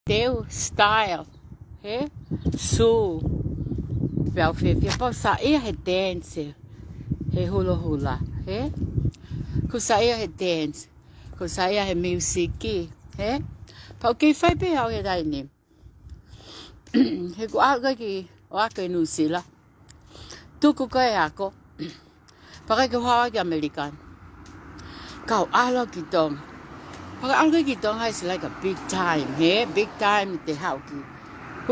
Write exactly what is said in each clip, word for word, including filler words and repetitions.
teu style, hē? Sū. Pea u fiefia pea u saiʻia he dance, he hulohula, hē? Kou saiʻia he dance, kou saiʻia he music, hē? Pea u kei fai pē au he taimi ni. He kou ʻalu ko ē ki ʻo ako ʻi Nuʻusila. Tuku ko ē ako. Pea ʻikai ke u haʻu ki ʻAmelika ni. Kau ʻalu ki Tonga. Pea ʻalu ki Tonga is like a big time, hē? Big time te haʻu ki.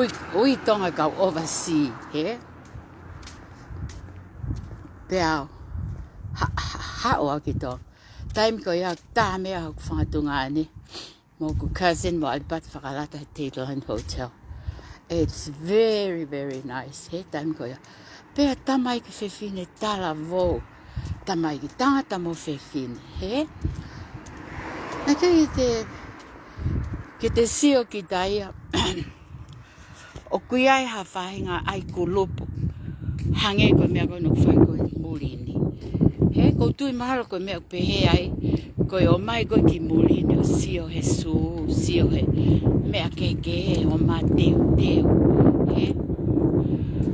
Ui, ui Tonga kau overseas, hē? Pea u ha-, ha-, haʻu au ki Tonga. Taimi ko ia, tā meʻa hoku fanga tuongaʻane mo hoku cousin mo ʻAlipate Fakalata he Dateline Hotel. It's very, very nice, he taimi ko ia. Pea tamaiki fefine talavou. Tamaiki tangata mo fefine, hē? Naʻe ʻikai ke te, ke te sio kita ia. ʻOku ʻi ai ha faʻahinga ʻai kulupu. Hangē ko e meʻa ko ē naʻe fai ko ē ki muli ni. Hē, kou tui mahalo ko e meʻa ʻoku pehē ai, ko e ō mai ko ē ki muli ni ʻo sio he sū, sio he meʻa kehekehe, ō mai teuteu. Hē?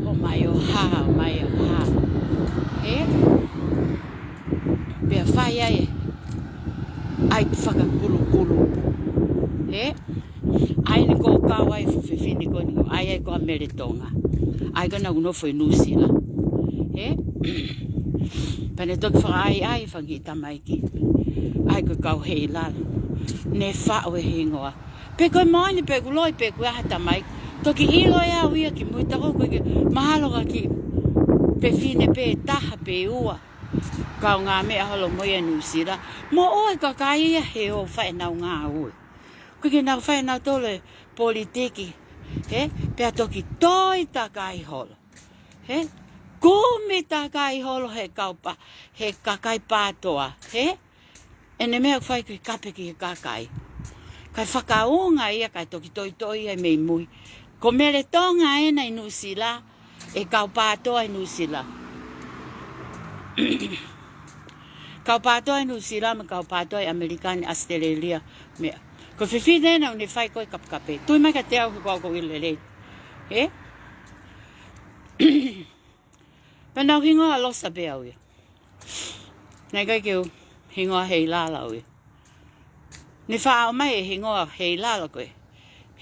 Ō mai ʻo hā, ō mai ʻo hā. Hē? Pea fai ai ʻai fakakulukulu. Hē? ʻAi ni ko e kau ai fuʻu fefine ko eni, ʻai ai ko ē ʻa Mele Tonga. ʻAi ko ē naʻa ku nofo ʻi Nuʻusila. Hē? Pea ne toki fakaʻaiʻai e fanga kiʻi tamaiki. ʻAi ko e kau Heilala. Ne faʻu e hingoa. Pe ko e moʻoni pe ʻoku loi pe ʻoku ʻi ai ha tamaiki. Toki ʻilo ʻe au ia ki mui, tā ko ē ʻoku ʻikai ke mahalo ka kiʻi fefine pē taha pe ua. Kaungāmeʻa holo mo ia ʻi Nuʻusila. Moʻua e kakai ia he ō fai ʻenau ngāue. ʻOku ʻikai ke nau fai ʻenautolu e politiki. Hē? Pea toki toi takai holo. Hē? Kumi takai holo he kau pā, he kakai pātoa. Hē? ʻEne meʻa ʻoku fai ko e kape ki he kakai. Kae fakaunga ia kae toki toitoi ia mei mui. Ko Mele Tonga ena ʻi Nuʻusila, e kau pātoa ʻi Nuʻusila. Kau pātoa ʻi Nuʻusila mo e kau pātoa ʻi ʻAmelika ni, ʻAositelēlia, meʻa. Ko e fefine ena ʻoku ne fai ko ē kapekape. Tui mai kiate au he ko au ʻoku ou ʻilo lelei. Hē? Pea naʻa ku hingoa Losa pē au ia. Naʻe ʻikai ke u hingoa Heilala au ia. Ne faʻa ʻomai e hingoa Heilala ko e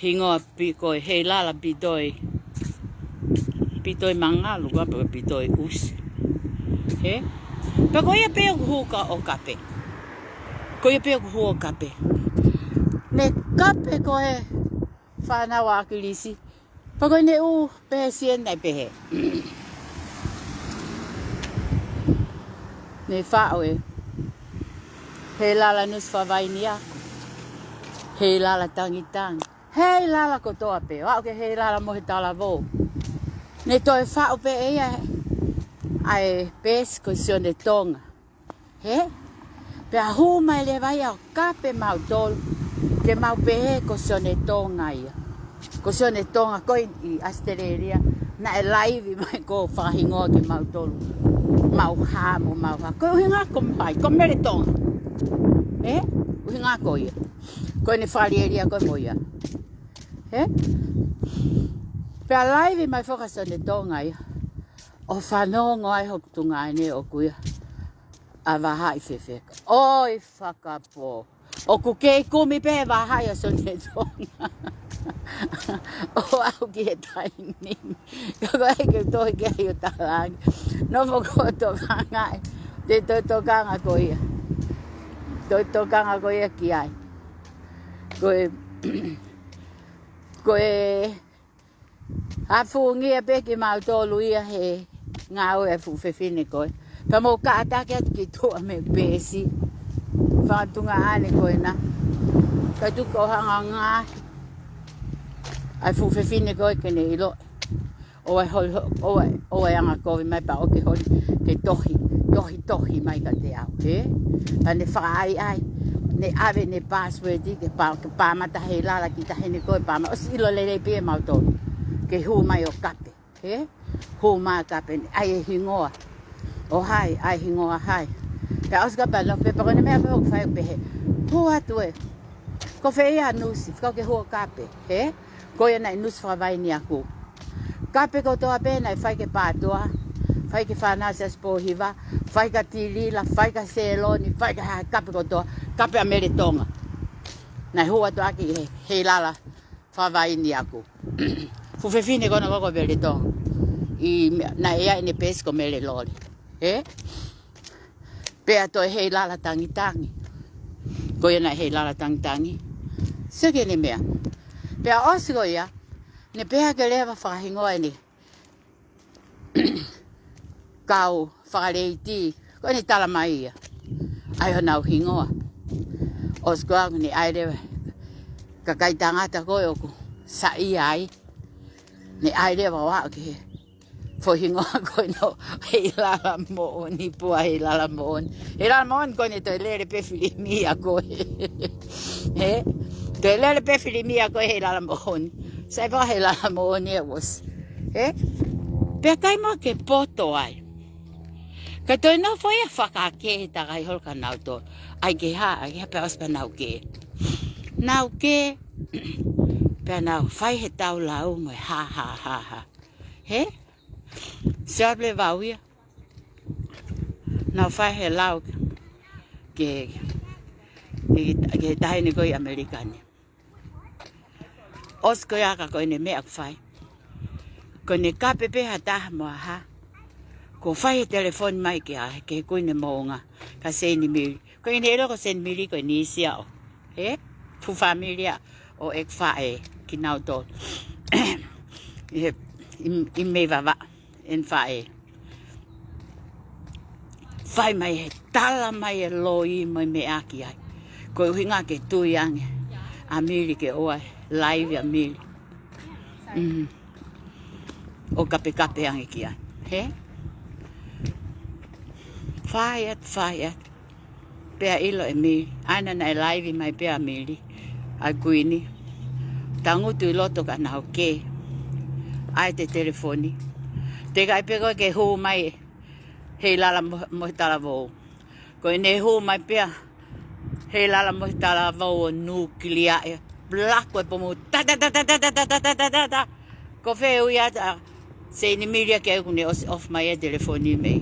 hingoa pē ko e Heilala Pitoi. Pitoi Mangalu, ko e Pitoi ʻUsi. Hē? Pea ko ia pē ʻoku hū ko ē ʻo kape. Ko ia pē ʻoku hū ʻo kape. Ne kape ko e fānau ʻa ʻAkilisi. Pea ko ʻene ʻū peesi ena ʻe pehē. Ne faʻu e Heilala Nuʻusila Vainia. Heilala Tangitangi. Heilala kotoa pē. ʻO aʻu ki he Heilala Mohe Talavou. Ne toe faʻu pē ʻe ia ʻa e peesi ko Sione Tonga. Hē? Pea hū mai leva ia ʻo kape mautolu, ke mau pehē ko Sione Tonga ia. Ko Sione Tonga ko ē ʻi ʻAositelēlia, naʻe laivi mai ko e fakahingoa kimautolu. Mau hā mo mau hā. Ko e ʻuhinga ko mai, ko Mele Tonga. Hē? ʻUhinga ko ia. Ko ʻene fakalielia ko ē mo ia. Hē? Pea laivi mai foki ʻa Sione Tonga ia. ʻO fanongo ai hoku tuongaʻane ʻoku ʻi ai ʻa Vahaʻi Fefeka. ʻOi fakapō. ʻOku kei kumi pē Vahaʻi ʻa Sione Tonga. ʻO aʻu ki he taimi ni. Ka ko e ke tohi ki ai ʻo talaange. Nofo ko ē ʻo tokanga ai. Te toe tokanga ko ia. Toe tokanga ko ia ki ai. Ko e, ko e, ʻa fungia pē kimautolu ia he ngāue ʻa e fuʻu fefine ko ē. Pea mou kātaki atu ki tuʻa mei he peesi. Fanga tuongaʻane ko ena. Ka tuku ʻo hanga ʻo ngaahi ʻa e fuʻu fefine ko ē ke ne ʻilo. ʻOua ʻe holi, ʻoua, ʻoua ʻe angakovi mai pea ʻoua ke holi ke tohi, tohi, tohi mai kiate au, hē? Pea ne fakaʻaiʻai, ne ʻave ʻene password ke pā, ke pāmata Heilala ki tahi ni ko e pāma, ʻosi ʻilo lelei pē mautolu. Ke hū mai ʻo kape, hē? Hū mai ʻo kape, ne ʻai e hingoa. ʻO hai, ʻai hingoa hai. Pea ʻosi ka pea nofo pē, pea ko ʻene meʻa pē ʻoku fai pehē. Hū atu ē. Ko fē ia nusi, fekau ke hū ʻo kape, hē? Ko ia naʻe nusi fakavaini ʻaku. Kape kotoa pē naʻe fai ki he pātoa, fai ki he fānau Siasi Pōhiva, fai kia Tilila, fai kia Seloni, fai ki he kape kotoa, kape ʻa Mele Tonga. Naʻe hū atu ʻaki he, Heilala fakavaini ʻaku. Fuʻu fefine ko ena ko Mele Tonga. ʻI, naʻe ʻi ai ʻene peesi ko Mele Loli. Hē? Pea toe Heilala Tangitangi. Ko ia naʻe Heilala Tangitangi. Sio ki heʻene meʻa. Pea ʻosi ko ia, ne pehē ke leva fakahingoa ʻene kau fakaleiti, ko ʻene tala mai ia. ʻAi honau hingoa. ʻOsi ko ia ne ʻai leva kakai tangata ko ē ʻoku saiʻia ai. Ne ʻai leva ʻo aʻu ki he foʻi hingoa ko ena ʻo Heilala Moʻoni, pua Heilala Moʻoni. Heilala Moʻoni ko ʻene toe lele pē filimia ko ē. Hē? Toe lele pē filimia ko ē Heilala Moʻoni. Sai pē Heilala Moʻoni ʻe ʻosi. Hē? Pea kai mo ke poto ai. Ka toe nofo ia fakakē he takai holo ka nau tō. ʻAi ke hā, ʻai ke hā pea ʻosi pea nau kē. Nau kē, pea nau fai he tau lau mo e hā, hā, hā, hā. Hē? Sio atu leva au ia. Nau fai he lau ke, ke, ke taʻahine ko ē ʻAmelika ni. ʻOsi ko ia ka ko ʻene meʻa ʻoku fai. Ko ʻene kape pē ha taha mo ha hā. Kuo fai he telefoni mai kia, ki he Kuini Moʻunga, kia Seinimili. Ko ʻene ʻilo ko Seinimili ko e niʻihi ia ʻo, hē? Fuʻu fāmili ia ʻo ʻeku faʻē kinautolu. ʻI he, ʻi, ʻi Meivavā, ʻene faʻē. Fai mai he tala mai e loi mo e meʻa ki ai. Ko e ʻuhinga ke tui ange ʻa Mili ke ʻoua ʻe laivi ʻa Mili. Mm. ʻO kapekape ange ki ai. Hē? Fai atu, fai atu. Pea ʻilo ʻe Mili. ʻAna naʻe laivi mai pē ʻa Mili. ʻA e Kuini. Tangutu ʻi loto ka nau kē. ʻAi ʻete telefoni. Teʻeki ai pē ko ē ke hū mai Heilala mo, mo e talavou. Ko ʻene hū mai pē ʻa Heilala mo e talavou ʻo nukilia ʻe lako e pomu. Ta, ta, ta, ta. Ko fē ui atu ʻa Seinimili ia ke ʻoku ne ʻosi off mai e telefoni mei,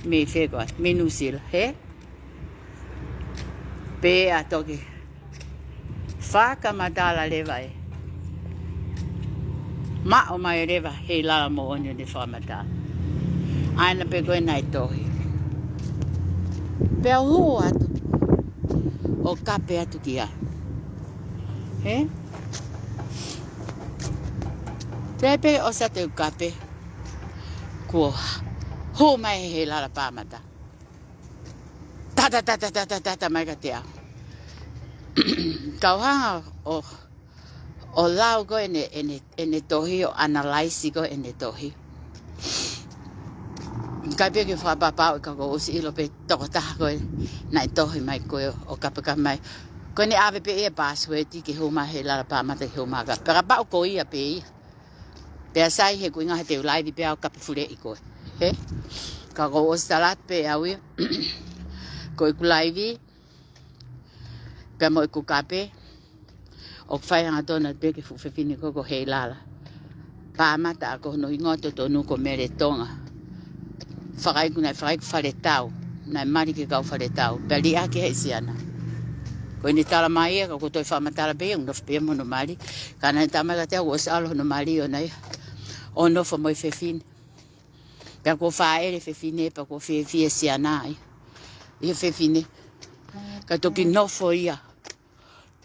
mei fē koā, mei Nuʻusila, hē? Pea toki fakamatala leva ē. Maʻu mai leva Heilala Moʻoni ʻene fakamatala. ʻAna pē ko ē naʻe tohi. Pea u hū atu. ʻO kape atu ki ai. Hē? Te pē ʻosi atu ʻeku kape. Kuo hū mai Heilala Pāmata. Ta, ta, ta, ta mai kiate au. Kau hanga ʻo, ʻo lau ko ē ʻene, ʻene, ʻene tohi, ʻo analyze ko ē ʻene tohi. Kai pē ke fakapapauʻi ka kuo u ʻosi ʻilo pē tokotaha ko ē naʻe tohi mai ko ē ʻo kapekape mai. Ko ʻene ʻave pē ia password ke hū mai Heilala Pāmata ke hū mai ka. Pea kapau ko ia pē ia. Pea sai he kuinga he te u laivi pea u kape fuleʻi koe. Hē? Ka kuo u ʻosi tala atu pē au ia. Ko ʻeku laivi. Pea mo ʻeku kape. ʻOku fai hangatonu pē ki he fuʻu fefine ko ē ko Heilala Pāmata ʻa ko hono hingoa totonu ko Mele Tonga. Fakaiku naʻe fakaiku Faletau. Naʻe mali ki he kau Faletau. Pea liʻaki ʻe he Siana. Ko ʻene tala mai ia ka kuo toe fakamatala pē ia, nofo pē ia mo hono mali. Ka naʻe tala mai kiate au kuo ʻosi ʻalu hono mali ʻo nai. ʻO nofo mo e fefine. Pea kuo fāʻele fefine, pea kuo fiefia Siana ai. ʻI he fefine. Ka toki nofo ia.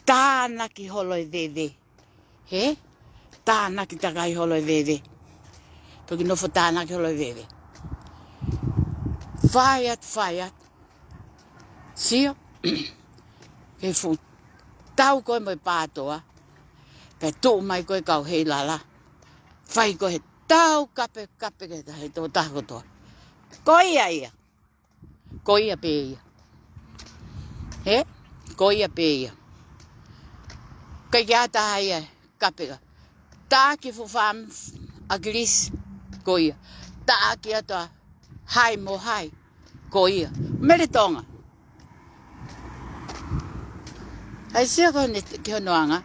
Tānaki holo e veve. Hē? Tānaki takai holo e veve. Toki nofo tānaki holo e veve. Fai atu, fai atu. Sio. Ke fuʻu tau ko ē mo e pātoa. Pea tuʻu mai ko ē kau Heilala. Fai ko ē he tau kape, kape ke tahi tō taha kotoa. Ko ia ia. Ko ia pē ia. Hē? Ko ia pē ia. Kai ke ata ia, kapeka. Taki fuʻu fam ʻa Kilisi. Ko ia. Taki atu ʻa hai mo hai. Ko ia. Mele Tonga. Ai sia ko ne ke hono anga.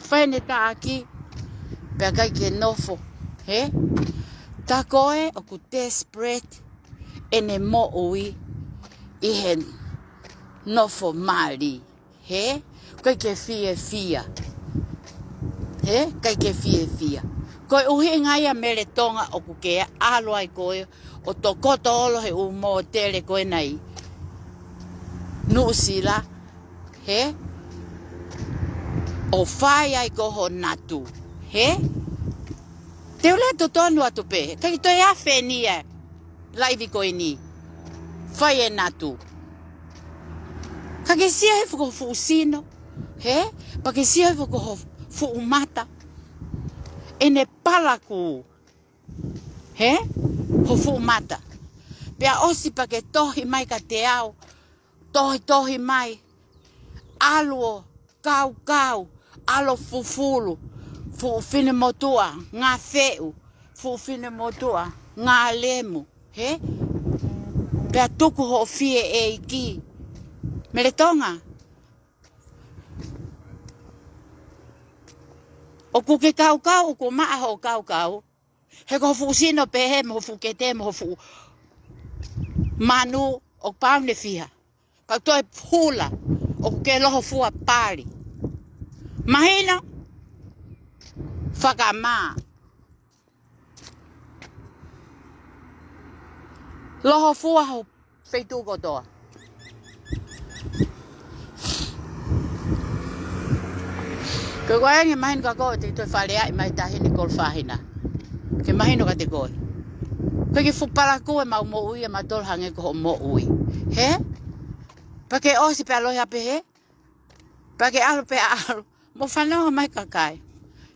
Fai ne taʻaki. Pea ʻikai ke nofo. Hē? Tā ko ē ʻoku desperate ʻene moʻui ʻi he nofo mali. Hē? ʻIkai ke fiefia. Hē? ʻIkai ke fiefia. Ko e ʻuhinga ia Mele Tonga ʻoku ke ʻalu ai ko ē ʻo tokoto ʻolo he ʻū mōtele ko ē ʻi Nuʻusila. Hē? ʻO fai ai ko ho natu. Hē? Te u lea totonu atu pē. ʻIkai toe afe ni ʻa e laivi ko eni. Fai e natu. Ka ke sio hifo ki ho fuʻu sino. Hē? Pea ke sio hifo ki ho fuʻu mata. ʻEne palakū. Hē? Ho fuʻu mata. Pea ʻosi pea ke tohi mai kiate au. Tohi, tohi mai. ʻAlu ʻo kaukau. ʻAlu ʻo fufulu. Fuʻu finemotuʻa. Ngafeʻu. Fuʻu finemotuʻa. Ngalemu. Hē? Pea tuku hoʻo fie ʻeiki. Mele Tonga. ʻOku ke kaukau, ʻoku maʻa hoʻo kaukau. He ko ho fuʻu sino pehē, mo ho fuʻu kete, mo ho fuʻu manu, ʻoku pau ne fiha. Ka toe hula, ʻoku ke loho fua pali. Mahino, fakamā. Loho fua ho feituʻu kotoa. Ko koe ange mahino ka ko e te toe faleaʻi mai tahi ni kol fahina. Ke mahino kiate koe. Ko e ke fuʻu palakū e mau moʻui ʻa mautolu hangē ko hoʻo moʻui. Hē? Pea ke ʻosi pea lohi ʻa pehē. Pea ke ʻalu pea ʻalu. Mo fanongo mai kakai.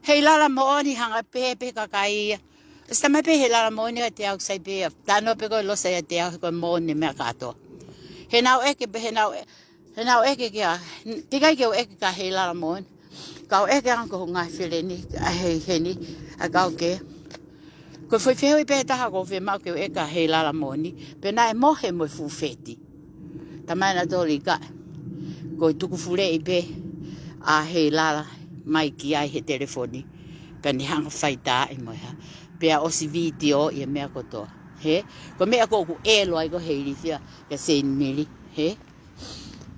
Heilala moʻoni hanga pē pē kakai ia. Esta mai pē heilala moʻoni ʻiate au sai pē ia. Tano pē ko e losa ʻiate au he ko e moʻoni meʻa kātoa. He naʻu ʻeke pē he naʻu ʻe-, he naʻu ʻeke kia. Tikai ke u ʻeke ka heilala moʻoni. Ka u ʻeke ange ko ho ngaahi feleni. ʻA he heni. ʻA kau ke. Ko e foʻi fehuʻi pē taha ko e fiemaʻu ke u ʻeke ʻa Heilala moʻoni, pea naʻe mohe mo e fuʻu feti. Tamai na toli ka, ko e tukufuleʻi pē ʻa Heilala mai ki ai he telefoni, pea ne hanga fai tā ʻi mo e hā. Pea ʻosi vitiō ʻi he meʻa kotoa. Hē? Ko e meʻa ko ē ʻoku ʻelo ai ko e heilifia kia Seini Mili. Hē?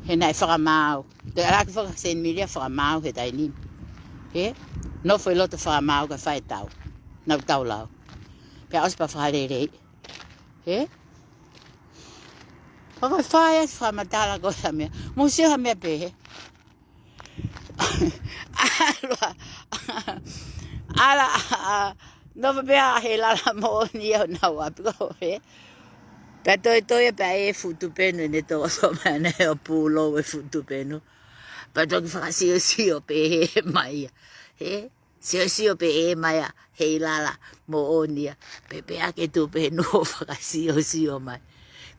He naʻe fakamaau. Te alaki faka Seini Mili ʻa fakamaau he taimi ni. Hē? Nofo ʻi loto fakamaau ka fai tau. Naʻu tau lau. Pea ʻosi pea fakalelei. Hē? Pea ko e fai ʻa e fakamatala ko e hā meʻa. Mou sio ha meʻa pehē. ʻAlu ā. ʻAlu ā. Nofo pē ʻa Heilala moʻoni ʻo nau ʻapi ko ē. Pea toitoi pea ʻe fuʻu tupenu ne tō so mana ʻo pūlou e fuʻu tupenu. Pea toki fakasiosio pē he mai ia. Hē? Siosio pē ʻe mai ʻa Heilala moʻoni ia. Pea pehē ʻa e tupenu ʻo fakasiosio mai.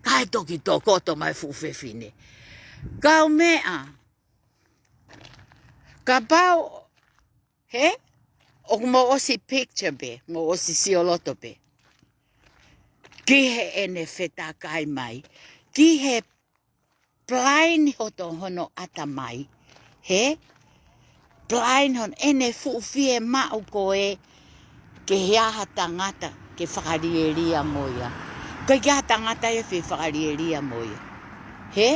Kae toki tokoto mai fuʻu fefine. Kaumeʻa. Kapau, hē? ʻOku mou ʻosi picture pē, mou ʻosi sio loto pē. Ki heʻene fetakai mai. Ki he plain hoto hono ʻatamai. Hē? Plain hono ʻene fuʻu fiemaʻu ko ē ke he ʻa ha tangata ke fakalielia mo ia. Ko e ke ʻa ha tangata ʻe fie fakalielia mo ia. Hē?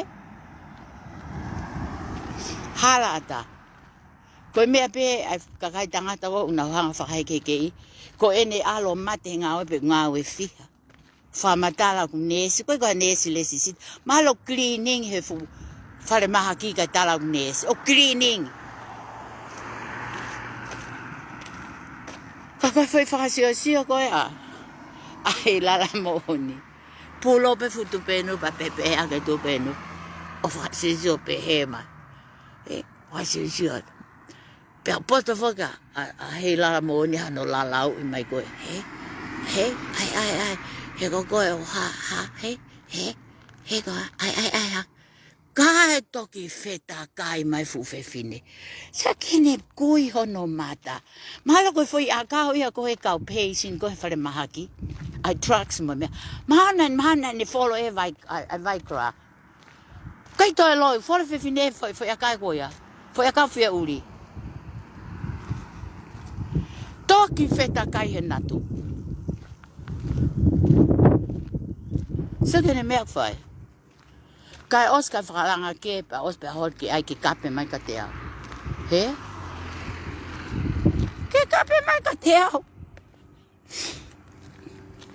Hala ʻatā. Ko e meʻa pē ʻa e kakai tangata ko ē ʻoku nau hanga fakahekehekeʻi. Ko ʻene ʻalu ʻo mate he ngāue pē ngāue fiha. Fakamatala ʻoku neesi, ko e ko e neesi lesi siti. Mahalo cleaning he fuʻu falemahaki kae tala ʻoku neesi. ʻO cleaning. Ka ko e foʻi fakasiosio ko ē ʻa, ʻa Heilala moʻoni. Pūlou pē fuʻu tupenu pea pehē ʻa e tupenu. ʻO fakasiosio pē he mai. Ē, fakasiosio. Pea poto foki ʻa, ʻa Heilala moʻoni hano lalauʻi mai ko ē. Hē? Hē? ʻAi, ʻai, ʻai. He ko koe ʻo hā, hā, hē? Hē? Hē ko hā, ʻai, ʻai, ʻai, hā. Kae toki fetakai mai fuʻu fefine. Sa kine kui hono mata. Mahalo ko e foʻi ʻakau ia ko e kau patient ko e falemahaki. ʻAi drugs mo e meʻa. Mahalo naʻe, mahalo naʻe ne folo e vai, ʻai, ʻai vai kura. ʻIkai toe loi, folo fefine foʻi, foʻi ʻakau ko ia. Foʻi ʻakau fie ʻuli. Toki fetakai he natu. Sio ki heʻene meʻa ʻoku fai. Kae ʻosi kae fakalanga ke pea ʻosi pea holi ke ʻai ke kape mai kiate au. Hē? Ke kape mai kiate au.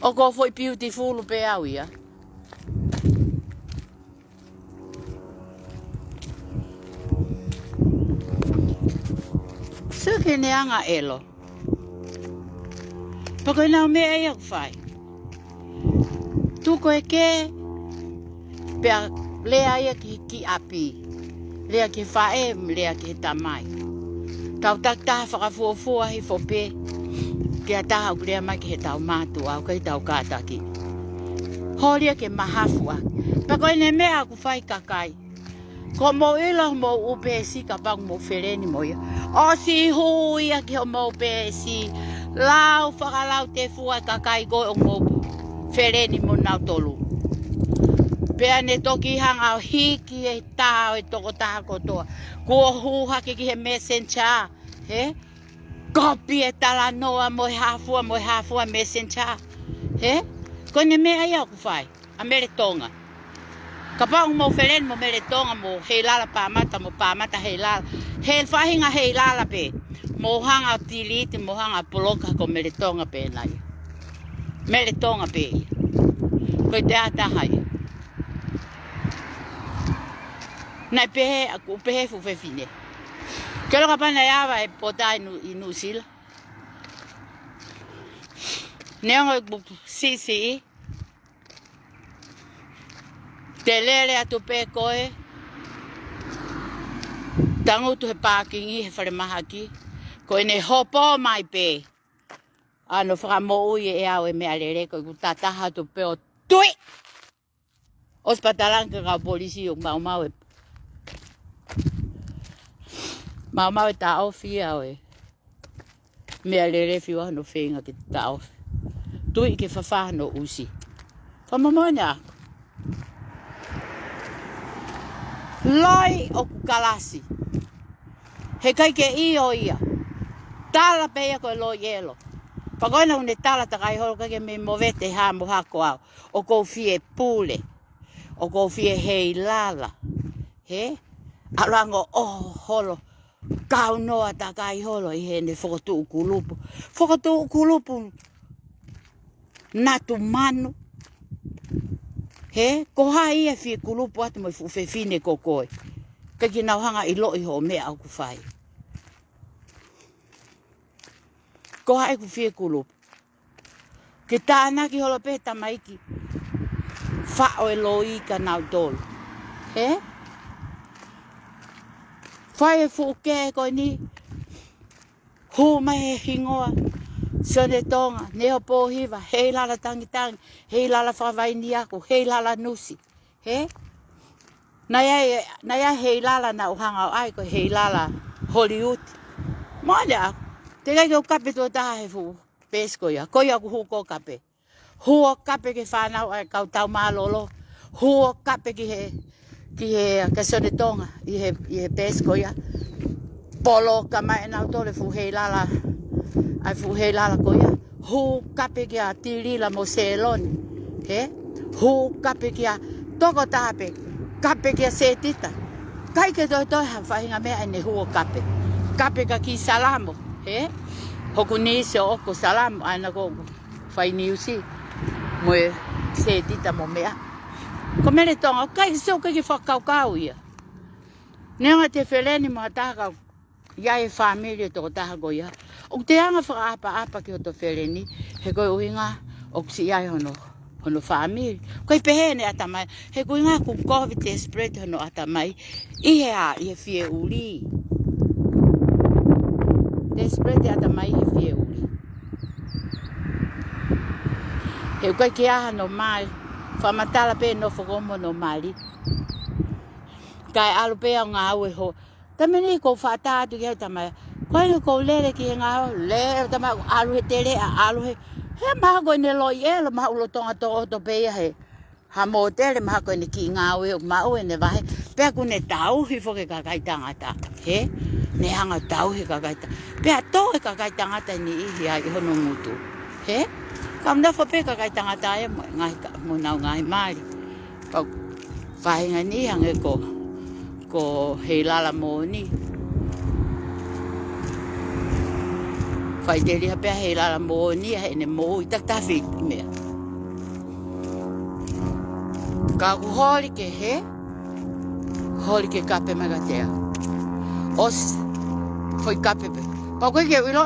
ʻOku ou foʻi beautiful pē au ia. Sio ki heʻene angaʻelo. Pea ko ʻenau meʻa ia ʻoku fai. Tuku e kē, pea lea ia ki, ki ʻapi. Lea ki he faʻē, lea ki he tamai. Tau takitaha fakafuofua hifo pē ki ha taha ʻoku lea mai ki heʻetau mātuʻa, ʻoku ʻikai ke tau kātaki. Holi ia ke mahafu ʻaki. Pea ko ʻene meʻa ʻoku fai kakai. Ko hoʻomou ʻilo hoʻomou peesi kapau ʻoku mou feleni mo ia. ʻOsi hū ia ki hoʻomou peesi. Lau fakalautefua e kakai ko ē ʻoku mou feleni mo nautolu. Pea ne toki hanga ʻo hiki e tā ʻo e tokotaha kotoa. Kuo hū hake ki he messenger. Hē? Kopi e talanoa mo e hā fua, mo e hā fua messenger. Hē? Ko ʻene meʻa ia ʻoku fai. ʻA Mele Tonga. Kapau ʻoku mou feleni mo Mele Tonga mo Heilala Pāmata mo Pāmata Heilala. He faʻahinga Heilala pē. Mou hanga ʻo delete, mou hanga ʻo poloka ko Mele Tonga pē nai. Mele Tonga pē ia. Ko e taha ia. Naʻe pehē, ʻoku pehē fuʻu fefine. Ke loka pana e ava e pota ʻi Nuʻu, ʻi Nuʻusila. Neongo ʻeku siʻisiʻi. Te lele atu pē koe. Tangutu he pākingi, he falemahaki. Ko ʻene hopo mai pē. ʻA hono fakamoʻui ʻe au e meʻalele ko ʻeku tataha atu pē ʻo tui. ʻOsi pea talaange ki he kau polisi ʻoku maumau e, maumau e taʻofi ia ʻo e meʻalele, fiu hono feinga ke taʻofi. Tui ke fafā hono ʻusi. Fakamolemole ʻaku. Loi ʻoku kalasi. He ʻikai ke ʻio ia. Tala pē ia ko e loi ʻelo. Pea ko ena ʻoku ne tala takai holo, ʻikai ke mei movete ha mo ha ko au. ʻOku ou fie pule. ʻOku ou fie Heilala. Hē? ʻAlu ange ʻo holo. Kaunoa takai holo ʻi heʻene fokotuʻu kulupu. Fokotuʻu kulupu. Natu manu. Hē? Ko hai ia fie kulupu atu mo e fuʻu fefine ko koe. ʻIkai ke nau hanga ʻiloʻi hoʻo meʻa ʻoku fai. Ko hai ʻoku fie kulupu. Ke tānaki holo pē tamaiki. Faʻo e loi kia nautolu. Hē? Fai e fuʻu kē ko eni. Hū mai he hingoa. Sione Tonga, Neho Pōhiva, Heilala Tangitangi, Heilala Fakavainiaku, Heilala Nusi. Hē? Naʻe ʻi ai, naʻe ʻi ai Heilala naʻa ku hanga ʻo ʻai ko Heilala Hollywood. Moʻoni ʻaku. Teʻeki ai ke u kape tuʻo taha he fuʻu peesi ko ia. Ko ia ʻoku hū ko kape. Hū ʻo kape ki he fānau ʻa e kau tau mālōlō. Hū ʻo kape ki he, ki he, kia Sione Tonga, ʻi he, ʻi he peesi ko ia. Poloka mai ʻe nautolu e fuʻu Heilala, ʻa e fuʻu Heilala ko ia. Hū ʻo kape kia Tilila mo Seloni. Hē? Hū ʻo kape kia tokotaha pē. Kape kia Setita. ʻIkai ke toe toe ha faʻahinga meʻa ʻene hū ʻo kape. Kape kia Kisalamo. Hē? Hoku niisi ʻoʻoku ko Salamo, ʻa ena ko ʻoku fai niusi mo e Setita mo meʻa. Ko Mele Tonga, ʻoku ʻikai ke sio, ʻikai ke fakakaukau ia. Neongo te feleni mo ha taha ka ʻi ai e fāmili e tokotaha ko ia. ʻOku te anga fakaʻapaʻapa ki hoto feleni, he ko e ʻuhinga ʻoku siʻi ai hono, hono fāmili. ʻOku ʻikai pehē ʻene ʻatamai, he ko e ʻuhinga ʻoku kovi desperate hono ʻatamai, ʻi he hā, ʻi he fie ʻuli. Desperate ʻatamai he fie ʻuli. He ʻoku ʻikai ke ʻi ai hano mali, fakamatala pē nofo ko mo hono mali. Kae ʻalu pē ʻo ngāue ho. Taimi ni ʻoku ou faʻa tā atu ki he tamai. Ko eni ʻoku ou lele ki he ngāue, lele tamai, ʻalu he teleʻa, ʻalu he. He maha ko ʻene loi ʻelo, maha ʻulo Tonga toʻoto pē ia he. ha mōtele, mahalo ko ʻene kiʻi ngāue ʻoku maʻu ʻene vahe, pea ʻoku ne tauhi foki e kakai tangata, hē? Ne hanga ʻo tauhi e kakai tangata. Pea tō e kakai tangata ʻe niʻihi ai ʻi hono ngutu, hē? Ka ʻoku nofo pē kakai tangata ia mo e ngaahi ka-, mo ʻenau ngaahi mali. Pea ʻoku faʻahinga ni hangē ko, ko Heilala Moʻoni. Faʻiteliha pē ʻa Heilala Moʻoni ʻa ʻene moʻui takitaha fei meʻa. Ka ʻoku holi ke hē, holi ke kape mai kiate au. ʻOsi, foʻi kape pē. Pea ʻoku ʻikai ke u ʻilo,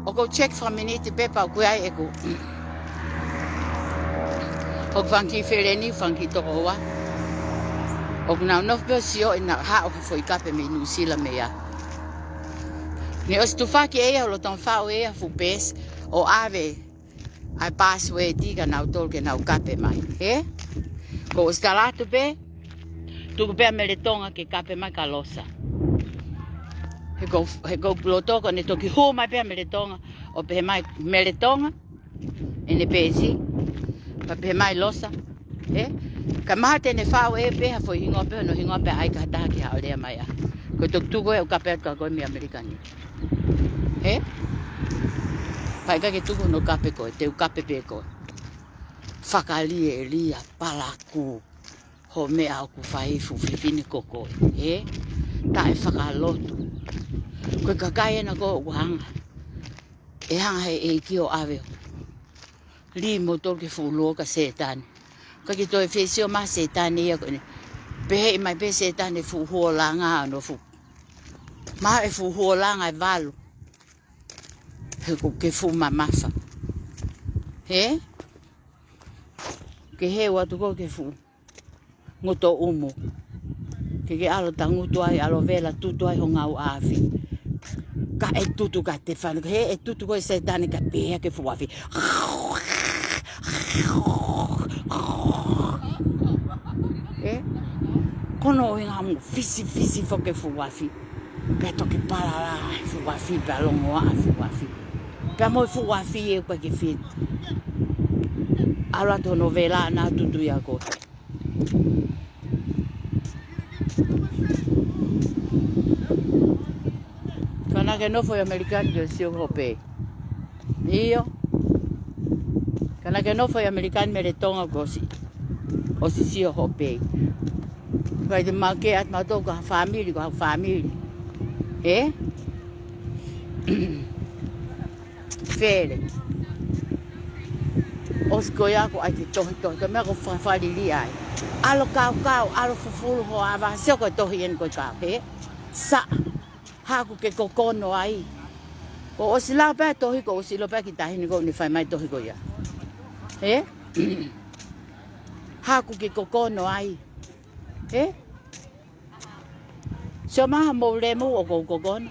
ʻoku ou check fakaminiti pē pea ʻoku ʻi ai ʻeku, ʻoku fanga kiʻi feleni, fanga kiʻi tokoua. ʻOku nau nofo pē ʻo sio ʻi he haʻu ha foʻi kape mei Nuʻusila mei ai. Ne ʻosi tufaki ʻe ia, ʻo lolotonga faʻu ʻe ia ha fuʻu peesi, ʻo ʻave ʻa e password kia nautolu ke nau kape mai, hē? Ko u ʻosi tala atu pē, tuku pē ʻa Mele Tonga ke kape mai kia Losa. He ko, he ko u loto ko ʻene toki hū mai pē ʻa Mele Tonga, ʻo pehē mai Mele Tonga, ʻene peesi, pea pehē mai Losa, hē? Ka mahalo te ne faʻu ʻe ia pē ha foʻi hingoa pē, hono hingoa pē ʻa e kakai tangata ke haʻu ʻo lea mai ā. Ko e toki tuku ē ʻo kape atu kia koe mei ʻAmelika ni. Hē? Pea ʻikai ke tuku hono kape koe, te u kape pē koe. Fakalielia, palakū, hoʻo meʻa ʻoku fai, fuʻu fefine ko koe, hē? Taʻefakalotu. Ko e kakai ena ʻoku hanga, ʻe hanga he ʻEiki ʻo ʻave ʻo lī moutolu ki he fuʻu luo ʻa Sētane. Ka ke toe fēsio mai Sētane ia ko ʻene. Pehē mai pē Sētane fuʻu huolanga ʻa hono fuʻu. Mahalo e fuʻu huolanga ʻe valu. He ko e fuʻu mamafa. Hē? Ke hē ua tuku ke fuʻu. Ngoto umu. Ke ke ʻalu tangutu ai, ʻalu vela tutu ai ho ngāue ʻaʻafi. Ka ʻe tutu ka te fana, he ʻe tutu ko e Sētane ka pehē ke fuʻu afi. Hē? Ko hono ʻuhinga mo fisifisi foki e fuʻu afi. Pea toki palala e fuʻu afi, pea longoaʻa e fuʻu afi. Pea mo e fuʻu afi ʻe ʻikai ke fit. ʻAlu atu hono vela na tutu ia ko. Ka naʻa ke nofo ʻi ʻAmelika ni ke sio hoʻo pē. ʻIo. Ka naʻa ke nofo ʻi ʻAmelika ni Mele Tonga kuo ʻosi. ʻOsi sio hoʻo pē. Ka ʻi te mau ke atu mautolu ko ha fāmili, ko ha fāmili. Hē? Fele. ʻOsi ko ia ko ai ke tohi tohi, ka meʻa ko fafalili ai. ʻAlu kaukau, ʻalu fufulu ho ava, sio ko e tohi eni ko e kau, hē? Sa, haku ke kokono ai. Ko ʻosi lau pē tohi, ko ʻosi lau pē ki tahi ni ko ne fai mai tohi ko ia. Hē? Haku ke kokono ai. Hē? Sio mai ha mou lemu ʻoku ou kokono.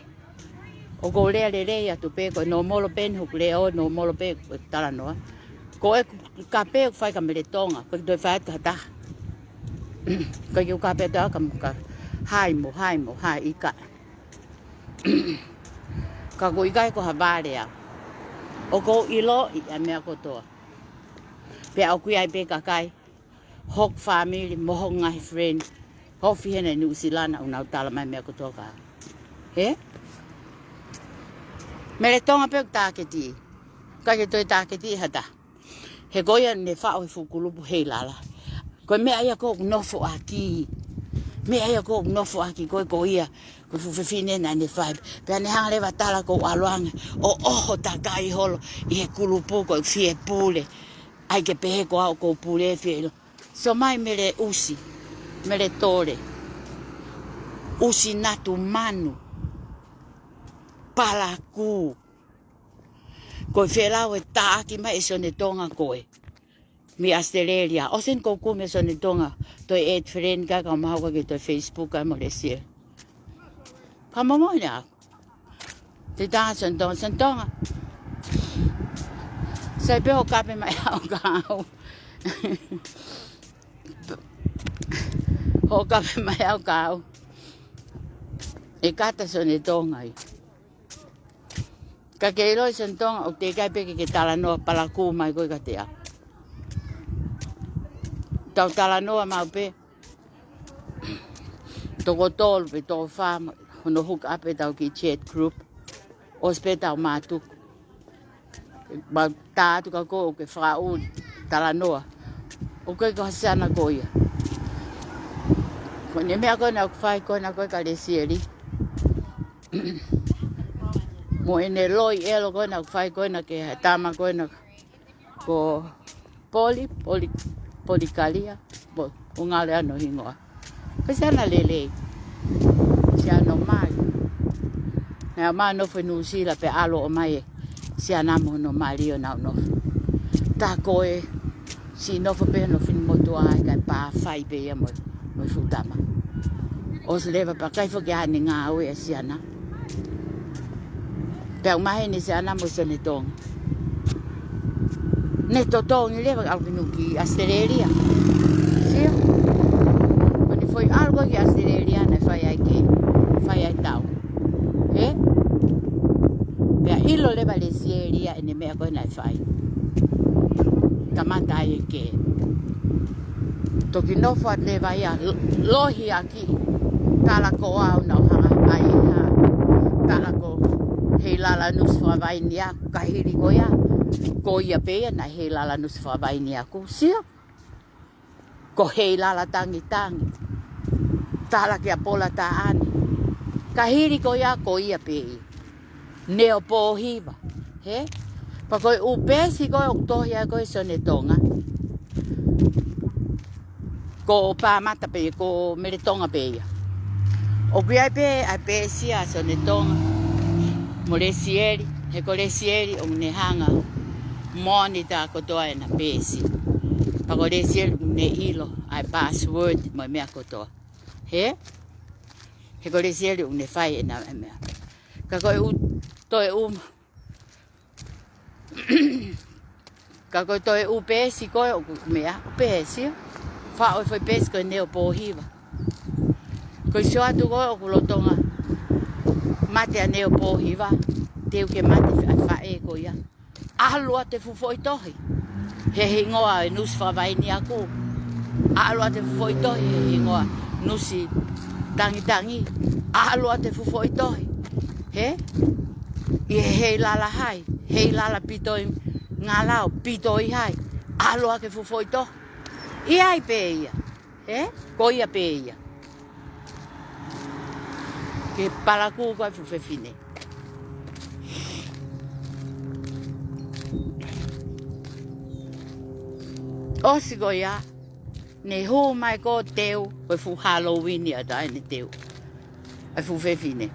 ʻOku ou lea lelei atu pē, ko e nōmolo pē ni hoku lea ʻo nōmolo pē ko e talanoa. Ko e kape ʻoku fai kia Mele Tonga, ko e toe fai atu ha taha. Ko e kiu kape atu ka muka. Hai mo, hai mo, hai ika. Ka ko ʻikai ko ha vale au. ʻOku ou ʻiloʻi ʻa e meʻa kotoa. Pea ʻoku ʻi ai pē kakai. Hoku fāmili, mo hoku ngaahi friend. Hofi hena ʻi Nuʻusila na ʻoku nau tala mai meʻa kotoa ka. Hē? Mele Tonga pē ʻoku tāketi. ʻIkai ke toe tāketi ha taha. He ko ia ne faʻu he fuʻu kulupu Heilala. Ko e meʻa ia ʻoku ou nofo ʻaki. Meʻa ia ʻoku ou nofo ʻaki ko e ko ia. Ko e fuʻu fefine naʻa ne fai. Pea ne hanga leva tala ko ʻalu ange. ʻO ʻoho takai holo. ʻI he kulupu ko e fie pule. ʻAi ke pehē ko au ʻoku ou pule fie ʻilo. Sio mai Mele ʻUsi, Mele Tole, ʻUsi Natu Manu, Palakū. Ko e felau e taʻaki mai ʻe Sione Tonga ko ē. Mei ʻAositelēlia. ʻOsi eni ʻoku ou kumi ʻa Sione Tonga. Toe add friend ka ka maha ka ke toe Facebook ka mo le share. Ka momoʻi ʻe au. Te tā Sione Tonga, Sione Tonga. Sai pē hoʻo kape mai au ka au. Hoʻo kape mai au ka au. ʻE kata Sione Tonga ē. Ka ke ʻiloʻi Sione Tonga, ʻoku teʻeki ai pē ke ke talanoa palakū mai koe kiate au. Tau talanoa maʻu pē. Toko tolu pe toko fā, hono hook up ʻetau kiʻi chat group. ʻOsi pē ʻetau mātuku. Mau tā atu ka ko ē ʻoku ke fakaʻuli talanoa. ʻOku ʻikai ko ha siana ko ia. Ko ʻene meʻa ko ē naʻa ku fai ko ē naʻa ko ē kia Lesieli. Mo ʻene loi ʻelo ko ē naʻa ku fai ko ē naʻa ke ha tama ko ē naʻa ko Poli, Poli, Poli Kalia, po, ʻo ngale ano hingoa. Ko e siana lelei. Siana mali. Naʻe ʻomai ʻo nofo ʻi Nuʻusila pea ʻalu ʻo ʻomai e siana mo hono mali ʻo nau nofo. Tā ko ē, siʻi nofo pē hono finemotuʻa ai kae pā fai pē ia mo, mo e fuʻu tama. ʻOsi leva pea ʻikai foki ʻene ngāue ʻa siana. Pea ʻomai ʻene siana mo Sione Tonga. Ne totongi leva ʻalu ki Nuʻu ki ʻAositelēlia. Sio? Ko ʻene foʻi ʻalu ko ē ki ʻAositelēlia naʻe fai ai ke, fai ai tau. Ē? Pea ʻilo leva Lesieli ʻa ʻene meʻa ko ē naʻe fai. Kamata ai e kē. Toki nofo atu leva ia lo-, lohi ʻaki. Tala ko au naʻa ku hanga ai ha. Tala ko Heilala Nusi Fakavaini ʻaku, ka hili ko ia. Ko ia pē ia naʻe Heilala Nusi Fakavaini ʻaku. Sio? Ko Heilala Tangitangi. Tala kia Pola Taʻane. Ka hili ko ia, ko ia pē ia. Neo Pōhiva. Hē? Pea ko e ʻū peesi ko ē ʻoku tohi ai ko ē Sione Tonga. Ko Pāmata pē, ko Mele Tonga pē ia. ʻOku ʻi ai pē ʻa e peesi ʻa Sione Tonga. Mo Lesieli, he ko Lesieli ʻoku ne hanga. Monitor kotoa ʻena peesi. Pea ko Lesieli ʻoku ne ʻilo, ʻa e password, mo e meʻa kotoa. Hē? He ko Lesieli ʻoku ne fai ʻena meʻa. Ka ko e ʻū, toe ʻū, ka ko e toe ʻū peesi ko ē ʻoku meʻa, peesi. Faʻo e foʻi peesi ko e Neo Pōhiva. Ko e sio atu ko ē ʻoku lolotonga mate ʻa Neo Pōhiva. Teu ke mate fa-, faʻē ko ia. ʻAlu atu e fuʻu foʻi tohi. He hingoa e Nusi Fakavaini ʻaku. ʻAlu atu e fuʻu foʻi tohi. He hingoa Nusi Tangitangi. ʻAlu atu e fuʻu foʻi tohi. Hē? ʻI he Heilala hai. Heilala Pitoingalao. Pitoihai. ʻAlu atu e fuʻu foʻi tohi. ʻI ai pē ia. Ē? Ko ia pē ia. Ke palakū ko ē fuʻu fefine. ʻOsi ko ia, ne hū mai ko ē teu, ko e fuʻu Halloween ia tā ʻene teu. ʻA e fuʻu fefine.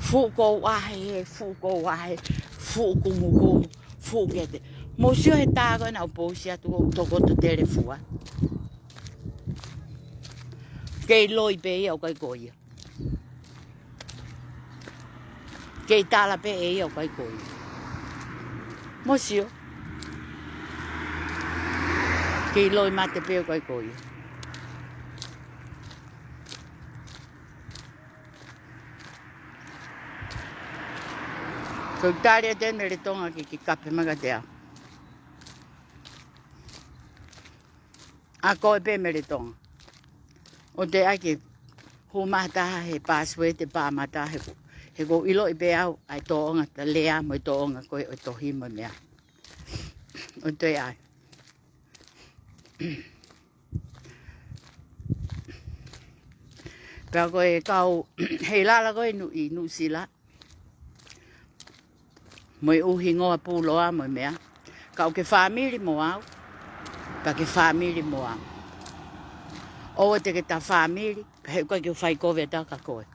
Fuʻu kou ʻahe, fuʻu kou ʻahe, fuʻu kumukumu. Fuʻu kete. Mou sio he tā ko ē naʻa ku pousi atu ʻoku tokoto telefua. Kei loi pē ia ʻoku ʻikai ko ia. Kei tala pē ʻe ia ʻoku ʻikai ko ia. Mou sio. Kei loi mate pē ʻoku ʻikai ko ia. Ko e tali ʻa e Mele Tonga ke, ke kape mai kiate au. ʻA koe pē Mele Tonga. ʻOua te ʻai ke hū mai ha taha he password ʻe Pāmata he ko, he ʻoku ou ʻiloʻi pē au ʻa e tōʻonga ta lea mo e tōʻonga ko ē ʻo e tohi mo e meʻa. ʻOua te ʻai. Pea ko e kau Heilala ko ē ʻi Nuʻu-, ʻi Nuʻusila. Mo e ʻū hingoa puloa mo e meʻa. Ka ʻoku ke fāmili mo au. Pea ke fāmili mo au. ʻOua te ke ta fāmili, pea he ʻoku ʻikai ke u fai kovi atu kia koe.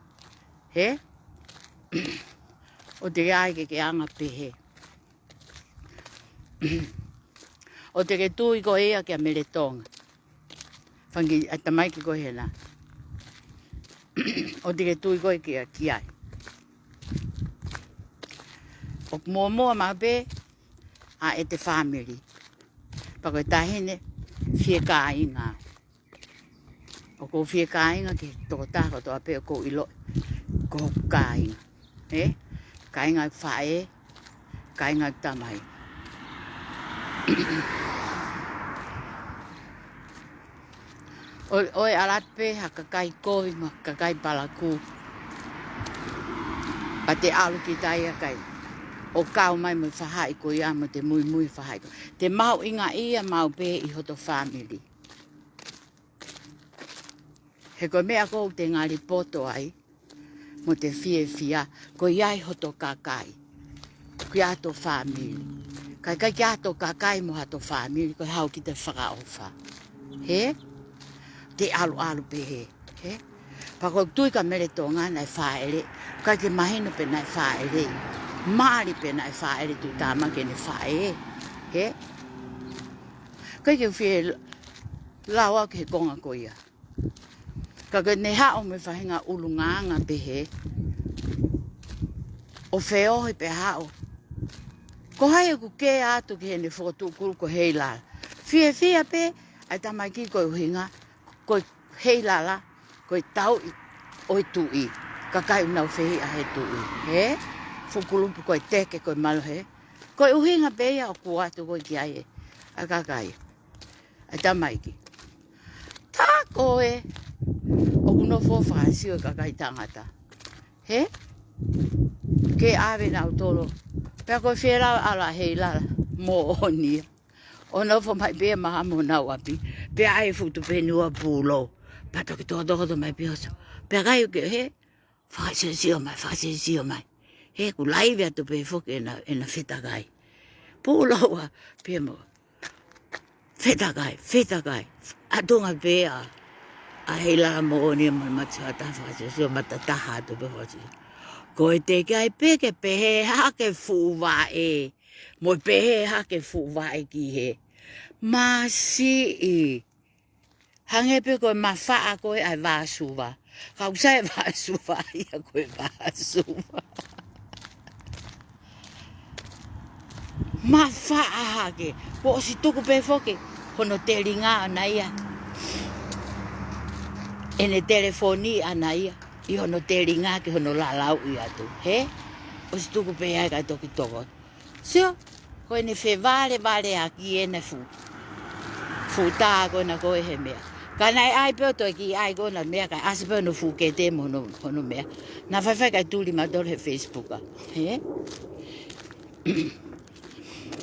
Hē? ʻOua te ke ʻai ke ke anga pehē. ʻOua te ke tui koe ia kia Mele Tonga. Fanga kiʻi tamaiki ko ē hena. ʻOua te ke tui koe ki, ki ai. ʻOku muʻomuʻa maʻu pē ʻa ʻete fāmili. Pea ko e taʻahine fiekāinga. ʻOku ou fiekāinga ki he tokotaha kotoa pē ʻoku ou ʻiloʻi ko hoku kāinga. Ē? Kāinga ʻeku faʻē, kāinga ʻeku tamai. ʻOi, ʻoiauē pē ha kakai kovi mo ha kakai palakū. Pea te ʻalu kita ia kae ʻo kau mai mo e faʻahi ko ia mo te muimui faʻahi ko. Te mahuʻingaʻia maʻu pē ʻi hoto fāmili. He ko e meʻa ʻoku te ngali poto ai, mo te fiefia, ko ia ʻi hoto kakai. Ko ia hoto fāmili. Kae ʻikai ke ʻi ai hoto kakai mo hoto fāmili, ko e haʻu kita fakaʻofa. Hē? Te ʻaluʻalu pē hē. Hē? Pea ʻoku ou tui kia Mele Tonga naʻe fāʻele. ʻIkai ke mahino pe naʻe fāʻele. Mali pe naʻe fāʻele tuʻutāmaki ʻene faʻē. Hē? ʻIkai ke u fie lau au ki he konga ko ia. Ka ke ne haʻu mo e faʻahinga ʻulungaanga pehē. ʻO feohi pē haʻu. Ko hai ʻoku kē atu ki heʻene fokotuʻu kulupu ko Heilala. Fiefia pē, ʻa e tamaiki ko e ʻuhinga, ko Heilala, ko e tauʻi ʻo e tuʻi. Kakai ʻoku nau fehiʻa he tuʻi. Hē? Fuʻu kulupu ko e teke ko e malohe. Ko e ʻuhinga pē ia ʻoku ʻoatu ko ē ki ai ē. ʻA e kakai. ʻA e tamaiki. Tā ko ē, ʻoku nofo fakasio e kakai tangata. Hē? Ke ʻave nautolu. Pea ko e fie lau ʻa Heilala moʻoni ia. ʻO nofo mai pē ia maha mo nau ʻapi. Pea ʻai fuʻu tupe nuʻu ʻa Pulou. Pea toki tokoto mai pē ia. Pea kai ke hē? Fakasiosio mai, fakasiosio mai. He ʻoku laivi atu pē foki ʻena, ʻena fetakai. Pulou ʻa, pea mo. Fetakai, fetakai. ʻA Tonga pē ʻa, ʻa Heilala moʻoni mo e matuʻa taha fakasiosio, mata taha atu pē fakasiosio. Ko e teʻeki ai pē ke pehē hake fuʻu vaʻe. Mo e pehē hake fuʻu vaʻe ki hē. Masiʻi. Hangē pē ko e mafaʻa ko ē ʻa e vāsuva. Ka ʻoku sai e vāsuva ia ko e vāsuva. Mafaʻa hake. Kuo ʻosi tuku pē foki hono telinga ʻana ia. ʻEne telefoni ʻana ia. ʻI hono telinga ki hono lalauʻi atu. Hē? ʻOsi tuku pē ai kae toki toko. Sio, ko ʻene fevalevaleʻaki ʻena fuʻu, fuʻu tā ko ena ko ē he meʻa. Ka naʻe ʻai pē ʻo toe kiʻi ʻai ko ena meʻa, kae ʻasi pē hono fuʻu kete mo hono, hono meʻa. Naʻa faifai kae tuli mautolu he Facebook ʻa. Hē?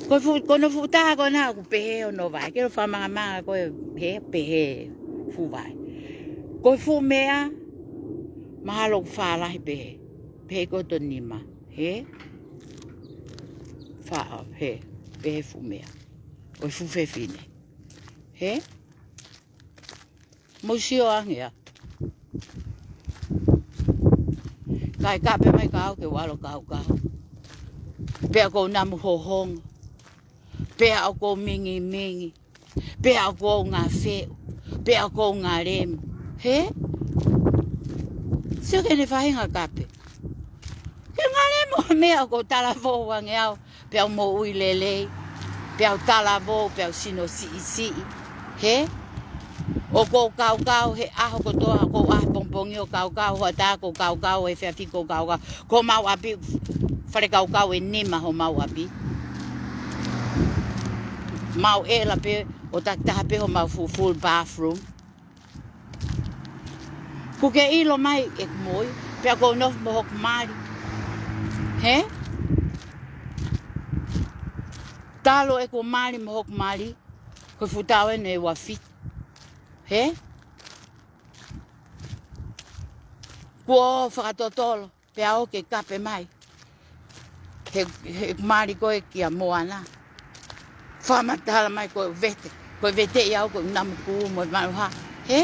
Ko e fuʻu, ko hono fuʻu tā ko ena ʻoku pehē hono vaʻe. Ke lo famangamanga ko ē he pehē fuʻu vaʻe. Ko e fuʻu meʻa, mahalo ʻoku fālahi pehē. Pehē ko hoto nima. Hē? Faʻa, hē. Pehē fuʻu meʻa. ʻO e fuʻu fefine. Hē? Mou sio ange ā. Kae kape mai ka au ke u ʻalu ʻo kaukau. Pea ʻoku ou namu hohongo. Pea ʻoku ou mingimingi. Pea ʻoku ou ngafeʻu, pea ʻoku ou ngalemu. Hē? Sio ki heʻene faʻahinga kape. Ke ngalemu meʻa ʻoku ou talavou ange au, pea u moʻui lelei, pea u talavou, pea u sino siʻisiʻi. Hē? ʻOku ou kaukau he ʻaho kotoa, ʻoku ou ʻaho pongipongi ʻo kaukau, hoʻatā ʻoku ou kaukau, efiafi ʻoku ou kaukau. Ko homau ʻapi, fale kaukau ʻe nima homau ʻapi. Mau ʻela pē ʻo takitaha pē homau fuʻu full bathroom. Kuo ke ʻilo mai ʻeku moʻui, pea ʻoku ou nofo mo hoku mali. Hē? Talu ʻeku mali mo hoku mali, ko e fuʻu taʻu eni ʻe uafitu. Hē? Kuo fakatotolo. Pea ʻoku ke kape mai. He, he mali ko ē kia Moana. Fakamatala mai ko e vete. Ko e vete ia ʻoku ou namu kū mo e maluha. Hē?